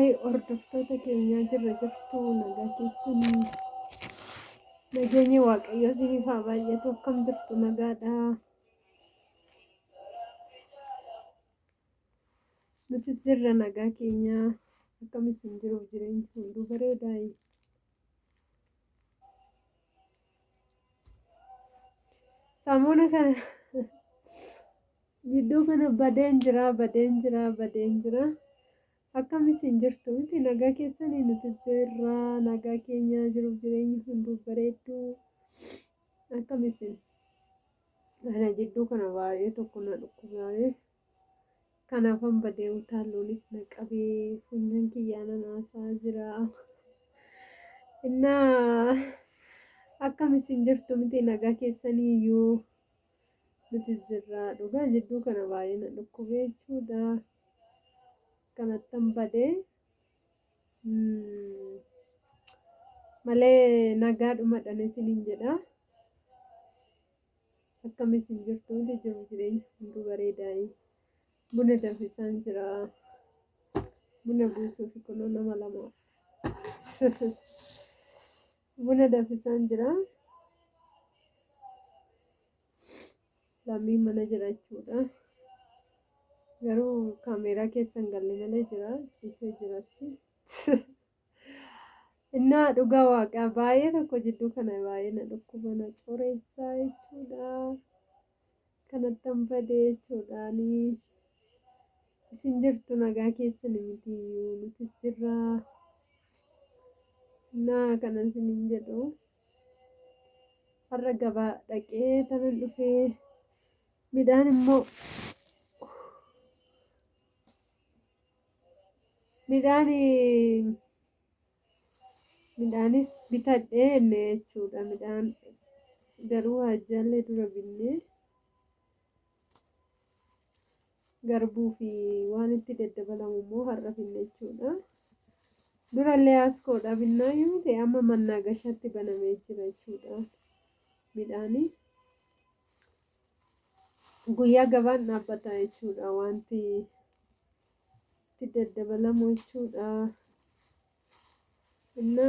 Haay hordoftoota keenyaa jirra jirtu nagaa keessanii nageenyi waaqayyoo isiniif haa baay'atu akkam jirtu nagaadha. Nutis jirra nagaa keenyaa akkam isin jiruuf jireenyi hunduu bareedaayi. Samoona kana Gidduu kana badeen jira, badeen jira, badeen jira. Akkam isin jirtu miti nagaa keessanii nuti jirra nagaa keenya jiruuf jireenyi hunduu bareedduu. Akkam isin ana jidduu kana baay'ee tokko na dhukkubaa'ee kanaafan badee utaalluunis na qabee funyaan kiyyaa na naasaa jira. Innaa akkam isin jirtu miti nagaa keessanii iyyuu. Nuti jirra dhugaa jidduu kana baay'ee na dhukkubee jechuudha. Kanattan badee malee nagaadhumadhan isiniin jedha. Akkam isin jirtu miti jiru jireenya hunduu bareedaayi. Buna danfisaan jira. Buna buusuuf kunoo nama lamaaf. Buna danfisaan jira. Lammiin mana jira jechuudha. Garuu kaameeraa keessa hin galle malee jira. Ciisee jira achi. Innaa dhugaa waaqaa baay'ee tokko jidduu kana baay'ee na dhukkuba na coreessaa jechuudha. Kanattan badee jechuudhaani. Isin jirtu nagaa keessan miti nutis jirra. Innaa kana isinin jedhu. Har'a gabaa dhaqee tanan dhufee midhaan immoo midhaan midhaanis bitadhee jenne jechuudha. Midhaan garuu hajjaallee dura binnee Garbuu fi waan itti daddabalamu immoo har'a finne jechuudha. Durallee askoodha binnaa yoo ta'e amma mannaa gashaatti banamee jira jechuudha. Midhaanii guyyaa gabaan dhaabbata jechuudha wanti itti daddabalamu jechuudha. Inna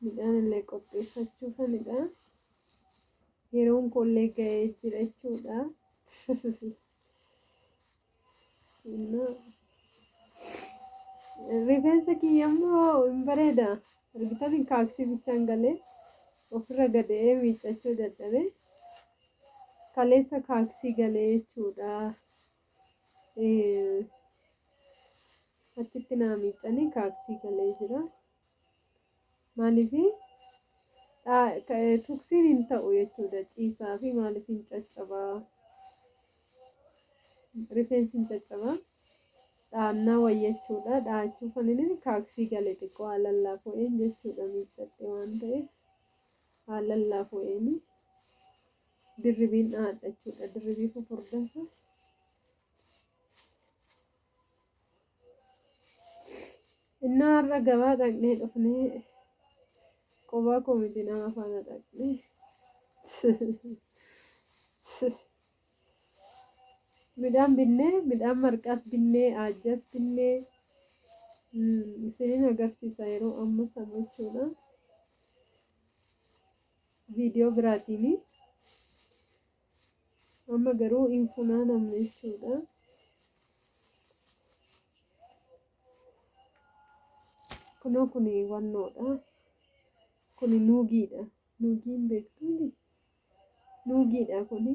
midhaan illee qopheeffachuufanidha. Yeroon koollee ga'ee jira jechuudha. Inna rifeensa kiyya immoo hin bareeda. Argitanii kaaksii bichaan galee ofirra gada'ee miiccachuu dadhabe. Kaleessa kaaksii galee jechuudha. Achitti naa miiccanii kaaksii galee jira. Maaliif tuksiin hin ta'u jechuudha. Ciisaa fi maaliif hin caccabaa? Rifeensi hin caccabaa. Dhaannaa wayyachuudha. Dhaachuuf ani kaaksii gale xiqqoo haa lallaafo'een jechuudha miiccadhe waan ta'eef haa lallaafo'een dirribiin dhaadha jechuudha. Dirribii fufurdasa. Innaa har'a gabaa dhaqnee dhufnee qobaa koo miti nama faana dhaqnee. Midhaan binnee midhaan marqaas binnee aajjaas binnee isiniin agarsiisa yeroo amma sana jechuudha. Viidiyoo biraatiin. Amma garuu hin funaanamne jechuudha. Kunoo kuni wannoodha. Kuni nuugiidha. Nuugii hin beektuu? Nuugiidha kuni.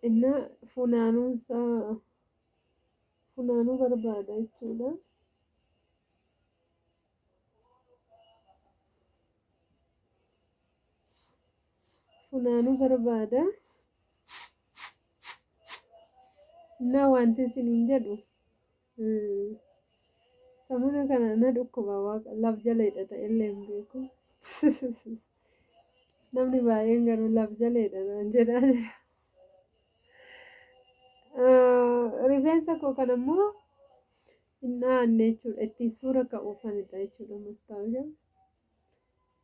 Inna funaanuunsaa funaanuu barbaada jechuudha. Funaanuu barbaada. Innaa wanti isiniin jedhu samuna kana na dhukkuba waaqa laf jaleedha ta'ellee hin beeku. Namni baay'een garuu laf jaleedha naan jedhaa jira. Rifeensa koo kana immoo hin dhaanne jechuudha. Ittiin suura ka'uufanidha jechuudha mastaawusha.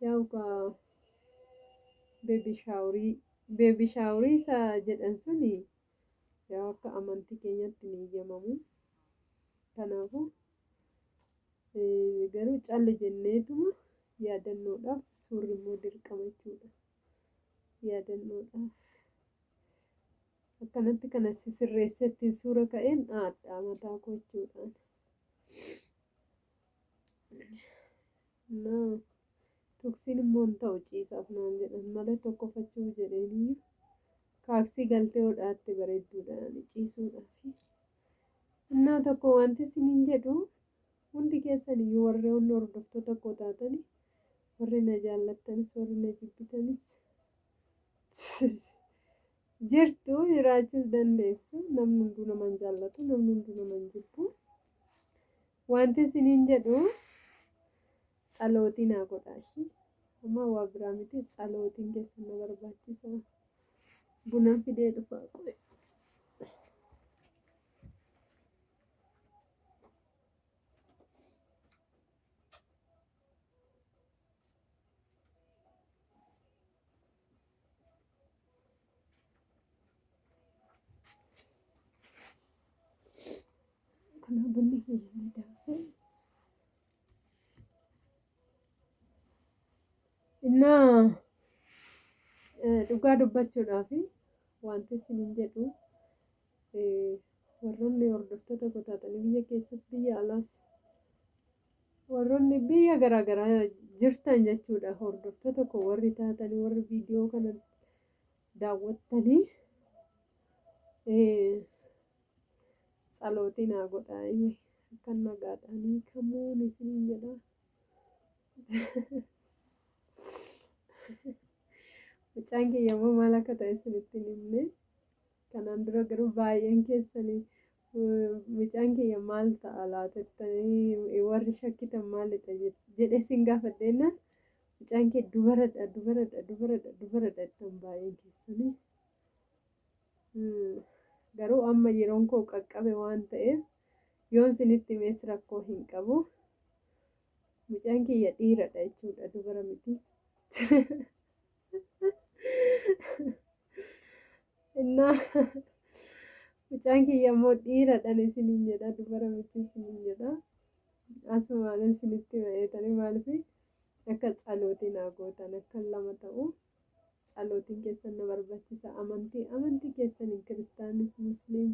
Yaa'u kaa beebi shaaworii beebi shaaworii isa jedhan suni yaa'u Akka amantii keenyatti hin eeyyamamu. Kanaafuu garuu calli jenneetuma yaadannoodhaaf suurri immoo dirqama jechuudha. Yaadannoodhaaf. Akkanatti kana sisirreessee ittiin suura ka'een dhaadhaa mataa koo jechuudhaan. Naa tuksiin immoo hin ta'u ciisaaf naan jedhan malee tokkoffachuu jedheeniyyuu kaaksii galtee hodhaatte bareedduudhaan ciisuudhaaf. Innaa tokko wanti isiniin jedhu hundi keessan iyyuu warri hordoftoota koo taatanii warri na jaallattanis warri na jibbitanis jirtu jiraachuus dandeessu. Namni hunduu nama hin jaallatu, namni hunduu nama hin jibbu. Wanti isiniin jedhu tsalootii naa godhaa ishii. Amma waa biraa miti tsalootiin keessan na barbaachisa. Buna fidee dhufaa qoe. Kun bunni kiyya ni danfe. Innaa dhugaa dubbachuudhaaf wanti isiniin jedhu warroonni hordoftoota koo taatanii biyya keessas biyya alaas warroonni biyya garaagaraa jirtan jechuudha hordoftoota koo warri taatanii warri viidiyoo kana daawwattanii tsalootii naa godhaa akkan nagaadhaan hiikamuun isiniin jedha. Mucaan kiyya immoo maal akka ta'e isinitti hin himne. Kanaan dura garuu baay'een keessanii mucaan kiyya maal ta'a laata jettanii warri shakkitan maalidha jedhee sin gaafadheennaan mucaan kee dubaradha dubaradha dubaradha dubaradha jettan baay'een keessanii. Garuu amma yeroon koo qaqqabe waan ta'eef yoon isinitti himes rakkoo hin qabu. Mucaan kiyya dhiiradha jechuudha dubara miti. Innaa mucaan kiyya immoo dhiiradhan isiniin jedha dubara miti isiniin jedha. Asumaan isinitti ba'eetanii maaliif akka tsalootii naa gootan akka lama ta'u tsalootiin keessan na barbaachisa. Amantii amantii keessaniin kiristaanis musliim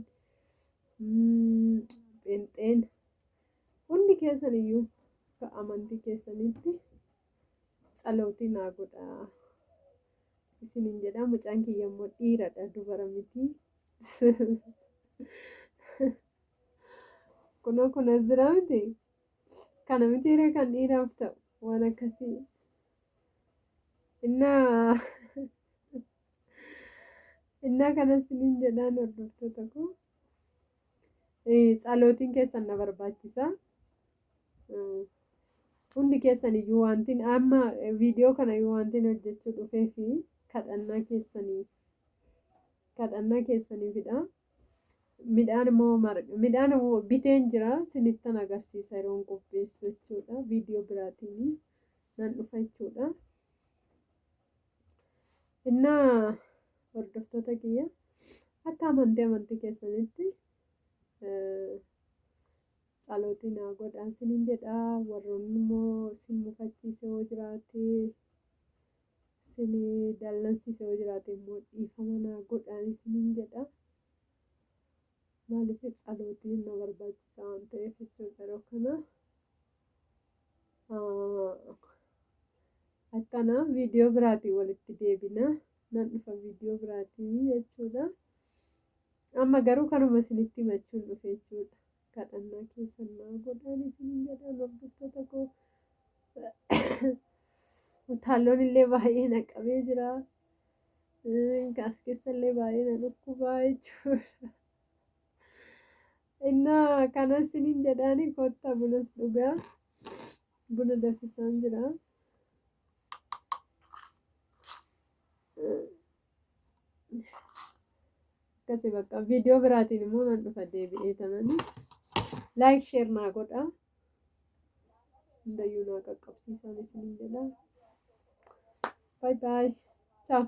pheenxeen hundi keessan iyyuu akka amantii keessanitti tsalootii naa godhaa. Isiniin jedha mucaan kiyya immoo dhiiradha dubara miti. Kunoo kun as jira miti. Kana mitiiree kan dhiiraaf ta'u waan akkasii. Innaa innaa kana isiniin jedhaan hordoftoota koo tsalootiin keessan na barbaachisa. Hundi keessan iyyuu wantin amma viidiyoo kana iyyuu wantin hojjechuu dhufee fi kadhannaa keessaniif kadhannaa keessaniifidha. Midhaan immoo midhaan biteen jira sinittan agarsiisa yeroon qopheessu jechuudha. Viidiyoo biraatiin nan dhufa jechuudha. Innaa hordoftoota kiyya akka amantii amantii keessanitti tsalootii naa godhaa isiniin jedha. Warroonni immoo sin mufachiise yoo jiraate sin dallansiise yoo jiraate immoo dhiifama naa godhaa isiniin jedha. Maaliif tsalootiin na barbaachisa waan ta'eef jechuudha yeroo kana. Akkana viidiyoo biraatiin walitti deebina. Nan dhufa viidiyoo biraatiin jechuudha. Amma garuu kanuma isinitti himachuun dhufe jechuudha. Kadhannaa keessan naa godhaan isiniin jedhaan hordoftoota koo. Utaalloon illee baay'ee na qabee jira. As keessa illee baay'ee na dhukkubaa jechuudha. Innaa kana isiniin jedhaani kottaa bunas dhugaa. Buna danfisaan jira. Akkasii bakka viidiyoo biraatiin immoo nan dhufa deebi'ee tanani. Like share naa godhaa. Hundayyuu naa qaqqabsiisaan isiniin jedha. Bye bye. Ciao.